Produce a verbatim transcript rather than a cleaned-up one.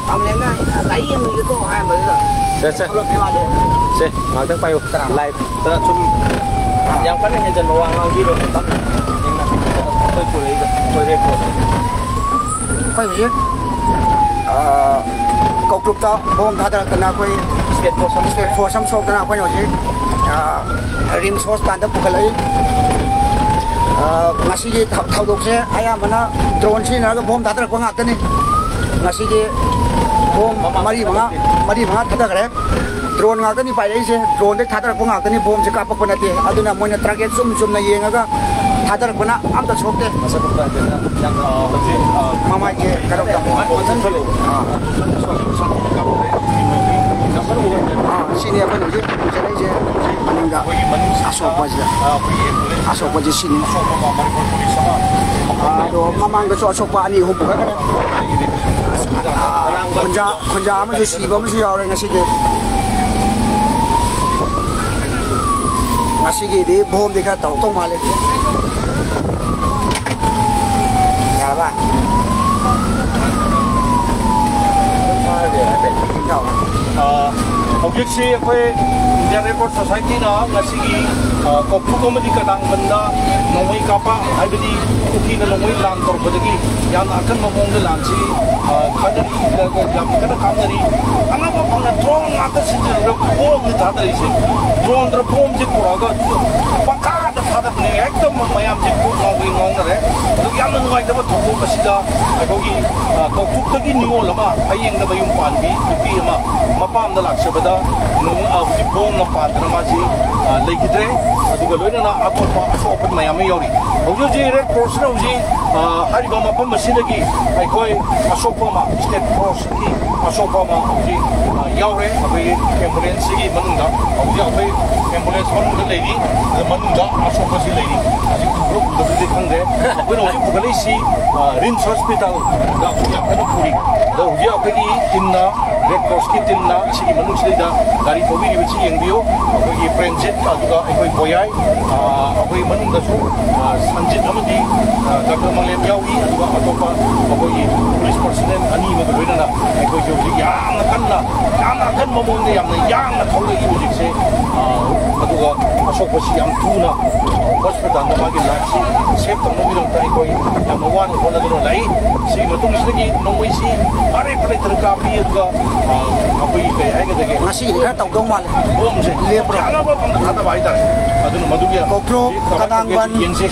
ꯄꯥꯝꯂꯦꯅ ꯒꯥꯔꯤ ꯑꯃ ꯂꯩꯒꯦꯀꯣ ꯍꯥꯏꯔꯝꯕꯗꯨꯗ ꯁꯦ, ꯁꯦ꯫ ꯊꯣꯛꯂꯛꯄꯩ ꯋꯥꯅꯤ꯫ ꯁꯦ, ꯉꯥꯛꯇꯪ ꯄꯥꯏꯌꯨ꯫ ꯀꯅꯥ? ꯂꯥꯏꯚꯇ ꯁꯨꯝ ꯌꯥꯝ ꯀꯟꯅ ꯍꯦꯟꯖꯟꯕ ꯋꯥ ꯉꯥꯡꯕꯤꯔꯣꯏ꯫ ꯇꯞꯅ ꯏꯪꯅ ꯑꯩꯈꯣꯏ ꯄꯨꯔꯛꯏꯗꯣ, ꯑꯩꯈꯣꯏ ꯔꯦꯗ ꯀ꯭ꯔꯣꯁ꯫ ꯑꯩꯈꯣꯏ ꯍꯧꯖꯤꯛ, ꯑ, ꯀꯧꯇ꯭ꯔꯨꯛꯇ ꯕꯣꯝ ꯊꯥꯗꯔꯛꯇꯅ ꯑꯩꯈꯣꯏ ꯁ꯭ꯇꯦꯠ ꯐꯣꯔꯁ ꯑꯃ ꯁ꯭ꯇꯦꯠ ꯐꯣꯔꯁ ꯑꯃ ꯁꯣꯛꯇꯅ ꯑꯩꯈꯣꯏꯅ ꯍꯧꯖꯤꯛ, ꯑ, ꯔꯤꯝꯁ ꯍꯣꯁꯄꯤꯇꯥꯜꯗ ꯄꯨꯈꯠꯂꯛꯏ꯫ ꯑ, ꯉꯁꯤꯒꯤ ꯊ-, ꯊꯧꯗꯣꯛꯁꯦ ꯑꯌꯥꯝꯕꯅ ꯗ꯭ꯔꯣꯟ ꯁꯤꯖꯤꯟꯅꯔꯒ ꯕꯣꯝ ꯊꯥꯗꯔꯛꯄ ꯉꯥꯛꯇꯅꯤ꯫ ꯉꯁꯤꯒꯤ ꯕꯣꯝ ꯃꯔꯤ ꯃꯉꯥ, ꯃꯔꯤ ꯃꯉꯥ ꯊꯥꯗꯈ꯭ꯔꯦ꯫ ꯗ꯭ꯔꯣꯟ ꯉꯥꯛꯇꯅꯤ ꯄꯥꯏꯔꯛꯏꯁꯦ, ꯗ꯭ꯔꯣꯟꯗꯩ ꯊꯥꯗꯔꯛꯄ ꯉꯥꯛꯇꯅꯤ, ꯕꯣꯝꯁꯦ ꯀꯥꯞꯄꯛꯄ ꯅꯠꯇꯦ꯫ ꯑꯗꯨꯅ ꯃꯣꯏꯅ ꯇꯥꯔꯒꯦꯠ ꯆꯨꯝ ꯆꯨꯝꯅ ꯌꯦꯡꯉꯒ ꯊꯥꯗꯔꯛꯄꯅ ꯑꯝꯇ ꯁꯣꯛꯇꯦ꯫ ꯃꯁꯛ ꯈꯪꯕ ꯍꯥꯏꯐꯦꯠꯅ ꯌꯥꯝꯅ ꯍꯧꯖꯤꯛ, ꯑ, ꯃꯃꯥꯏꯁꯦ ꯀꯩꯅꯣ ꯇꯧꯕ꯫ ꯑꯥ꯫ ꯑꯥ, ꯁꯤꯅꯤ ꯑꯩꯈꯣꯏꯅ ꯍꯧꯖꯤꯛ ꯄꯨꯖꯔꯛꯏꯁꯦ꯫ ꯃꯅꯤꯡꯗ ꯑꯩꯈꯣꯏꯒꯤ ꯃꯅꯤꯡꯁꯤꯗ, ꯑꯁꯣꯛꯄꯁꯦ꯫ ꯑ, ꯑꯩꯈꯣꯏꯒꯤ ꯑꯦꯝꯕꯨꯂꯦꯟꯁ ꯑꯁꯣꯛꯄꯁꯦ ꯁꯤꯅꯤ꯫ ꯑꯁꯣꯛꯄ ꯑꯃ ꯃꯅꯤꯄꯨꯔ ꯄꯨꯂꯤꯁ ꯑꯃ ꯑꯥ, ꯑꯗꯣ ꯃꯃꯥꯡꯗꯁꯨ ꯑꯁꯣꯛꯄ ꯑꯅꯤ ꯑꯍꯨꯝ ꯄꯨꯈꯠꯈ꯭ꯔꯦ꯫ ꯑꯥ, ꯈꯨꯟꯖꯥ, ꯈꯨꯟꯖꯥ ꯑꯃꯁꯨ ꯁꯤꯕ ꯑꯃꯁꯨ ꯌꯥꯎꯔꯦ ꯉꯁꯤꯗꯤ꯫ ꯉꯁꯤꯒꯤꯗꯤ ꯕꯣꯝꯗꯤ ꯈꯔ ꯇꯧꯔꯛꯇꯧ ꯃꯥꯜꯂꯦ꯫ ꯌꯥꯔꯕ? ꯏꯇꯥꯎ꯫ ꯑ, ꯍꯧꯖꯤꯛꯁꯤ ꯑꯩꯈꯣꯏ ꯏꯟꯗꯤꯌꯥꯟ ꯔꯦꯗ ꯀ꯭ꯔꯣꯁ ꯁꯣꯁꯥꯏꯇꯤꯅ ꯉꯁꯤꯒꯤ, ꯑ, ꯀꯧꯇ꯭ꯔꯨꯛ ꯑꯃꯗꯤ ꯀꯇꯥꯡꯕꯟꯗ ꯅꯣꯡꯃꯩ ꯀꯥꯞꯄ, ꯍꯥꯏꯕꯗꯤ ꯀꯨꯀꯤꯅ ꯅꯣꯡꯃꯩ ꯂꯥꯟ ꯇꯧꯔꯛꯄꯗꯒꯤ ꯌꯥꯝꯅ ꯑꯀꯟꯕ ꯃꯑꯣꯡꯗ ꯂꯥꯟꯁꯤ, ꯑ, ꯈꯟꯅꯔꯤ, ꯌꯥꯝ ꯀꯟꯅ ꯀꯥꯞꯅꯔꯤ꯫ ꯑꯉꯝꯕ ꯐꯪꯅ ꯗ꯭ꯔꯣꯟ ꯉꯥꯛꯇ ꯁꯤꯖꯤꯟꯅꯔꯒ ꯕꯣꯝꯅꯤ ꯊꯥꯗꯔꯤꯁꯦ꯫ ꯗ꯭ꯔꯣꯟꯗ ꯕꯣꯝꯁꯦ ꯄꯨꯔꯛꯑꯒ ꯄꯪꯊꯥꯗ ꯊꯥꯗꯕꯅꯦ꯫ ꯍꯦꯛꯇ ꯃꯌꯥꯝꯁꯦ ꯀꯣꯛ ꯉꯥꯎꯒꯩ ꯉꯥꯎꯅꯔꯦ꯫ ꯑꯗꯨꯒ ꯌꯥꯝꯅ ꯅꯨꯡꯉꯥꯏꯇꯕ ꯊꯧꯗꯣꯛ ꯑꯁꯤꯗ ꯑꯩꯈꯣꯏꯒꯤ, ꯑ, ꯀꯧꯇ꯭ꯔꯨꯛꯇꯒꯤ ꯅꯤꯉꯣꯜ ꯑꯃ, ꯍꯌꯦꯡꯗ ꯃꯌꯨꯝ ꯄꯥꯟꯕꯤ ꯅꯨꯄꯤ ꯑꯃ ꯃꯄꯥꯝꯗ ꯂꯥꯛꯆꯕꯗ ꯅꯣꯡ-, ꯑ, ꯍꯧꯖꯤꯛ ꯕꯣꯝꯅ ꯄꯥꯟꯗꯅ ꯃꯥꯁꯤ, ꯑ, ꯂꯩꯈꯤꯗ꯭ꯔꯦ꯫ ꯑꯗꯨꯒ ꯂꯣꯏꯅꯅ ꯑꯇꯣꯞꯄ ꯑꯁꯣꯛ ꯑꯄꯟ ꯃꯌꯥꯝ ꯑꯃ ꯌꯥꯎꯔꯤ꯫ ꯍꯧꯖꯤꯛ ꯍꯧꯖꯤꯛ ꯔꯦꯗ ꯀ꯭ꯔꯣꯁꯅ ꯍꯧꯖꯤꯛ, ꯑ, ꯍꯥꯏꯔꯤꯕ ꯃꯐꯝ ꯑꯁꯤꯗꯒꯤ ꯑꯩꯈꯣꯏ ꯑꯁꯣꯛꯄ ꯑꯃ, ꯁ꯭ꯇꯦꯠ ꯐꯣꯔꯁꯀꯤ ꯑꯁꯣꯛꯄ ꯑꯃ ꯍꯧꯖꯤꯛ, ꯑ, ꯌꯥꯎꯔꯦ꯫ ꯑꯩꯈꯣꯏꯒꯤ ꯑꯦꯝꯕꯨꯂꯦꯟꯁꯁꯤꯒꯤ ꯃꯅꯨꯡꯗ ꯍꯧꯖꯤꯛ ꯑꯩꯈꯣꯏ ꯑꯦꯝꯕꯨꯂꯦꯟꯁ ꯃꯅꯨꯡꯗ ꯂꯩꯔꯤ꯫ ꯑꯗꯨ ꯃꯅꯨꯡꯗ ꯑꯁꯣꯛꯄꯁꯤ ꯂꯩꯔꯤ꯫ ꯍꯧꯖꯤꯛ ꯎꯕ꯭ꯔꯥ ꯎꯗꯕꯗꯤ ꯈꯪꯗꯦ꯫ ꯑꯩꯈꯣꯏꯅ ꯍꯧꯖꯤꯛ ꯄꯨꯈꯠꯂꯛꯏꯁꯤ, ꯑ, ꯔꯤꯝꯁ ꯍꯣꯁꯄꯤꯇꯥꯜꯗ ꯍꯧꯖꯤꯛ ꯌꯥꯝ ꯀꯟꯅ ꯄꯨꯔꯤ꯫ ꯑꯗꯣ ꯍꯧꯖꯤꯛ ꯑꯩꯈꯣꯏꯒꯤ ꯇꯤꯝꯅ, ꯔꯦꯗ ꯀ꯭ꯔꯣꯁꯀꯤ ꯇꯤꯝꯅ ꯁꯤꯒꯤ ꯃꯅꯨꯡꯁꯤꯗꯩꯗ ꯒꯥꯔꯤ ꯊꯧꯕꯤꯔꯤꯕꯁꯤ ꯌꯦꯡꯕꯤꯌꯨ꯫ ꯑꯩꯈꯣꯏꯒꯤ ꯄ꯭ꯔꯦꯝꯖꯤꯠ, ꯑꯗꯨꯒ ꯑꯩꯈꯣꯏ ꯕꯣꯌꯥꯏ, ꯑ, ꯑꯩꯈꯣꯏ ꯃꯅꯨꯡꯗꯁꯨ, ꯑ, ꯁꯟꯖꯤꯠ ꯑꯃꯗꯤ, ꯑ, ꯗꯥꯛꯇꯔ ꯃꯪꯂꯦꯝ ꯌꯥꯎꯏ꯫ ꯑꯗꯨꯒ ꯑꯇꯣꯞꯄ ꯑꯩꯈꯣꯏꯒꯤ ꯄꯨꯂꯤꯁ ꯄꯔꯁꯣꯅꯦꯜ ꯑꯅꯤ ꯑꯃꯒ ꯂꯣꯏꯅꯅ ꯑꯩꯈꯣꯏꯁꯦ ꯍꯧꯖꯤꯛ ꯌꯥꯝꯅ ꯀꯟꯅ, ꯌꯥꯝꯅ ꯑꯀꯟꯕ ꯃꯑꯣꯡꯗ ꯌꯥꯝꯅ ꯌꯥꯡꯅ ꯊꯧꯔꯛꯏ ꯍꯧꯖꯤꯛꯁꯦ꯫ ꯑ, ꯑꯗꯨꯒ ꯑꯁꯣꯛꯄꯁꯤ ꯌꯥꯝ ꯊꯨꯅ ꯍꯣꯁꯄꯤꯇꯥꯜꯗ ꯃꯥꯒꯤ ꯂꯥꯏꯐꯁꯤ ꯁꯦꯞ ꯇꯧꯅꯕꯒꯤꯗꯃꯛꯇ ꯑꯩꯈꯣꯏ ꯌꯥꯝꯅ ꯋꯥꯅ ꯍꯣꯠꯅꯗꯨꯅ ꯂꯥꯛꯏ꯫ ꯁꯤꯒꯤ ꯃꯇꯨꯡꯁꯤꯗꯒꯤ ꯅꯣꯡꯃꯩꯁꯤ ꯐꯔꯦ ꯐꯔꯦ ꯊꯔ ꯀꯥꯞꯄꯤ꯫ ꯑꯗꯨꯒ, ꯑ, ꯑꯩꯈꯣꯏꯒꯤ ꯀꯩ ꯍꯥꯏꯒꯗꯒꯦ? ꯉꯁꯤꯒꯤꯗꯤ ꯈꯔ ꯇꯧꯗꯧ ꯃꯥꯜꯂꯦ꯫ ꯕꯣꯝꯁꯦ ꯂꯦꯞꯄ꯭ꯔꯣ? ꯌꯥꯅꯕ ꯃꯐꯝꯗ ꯊꯥꯗꯕ ꯍꯥꯏꯇꯥꯔꯦ꯫ ꯑꯗꯨꯅ ꯃꯗꯨꯒꯤ ꯀꯣꯀ꯭ꯔꯣ, ꯀꯃꯥꯏꯅ ꯀꯅꯥꯡꯕꯟ꯫ ꯇꯧꯒꯦ ꯌꯦꯡꯁꯤ꯫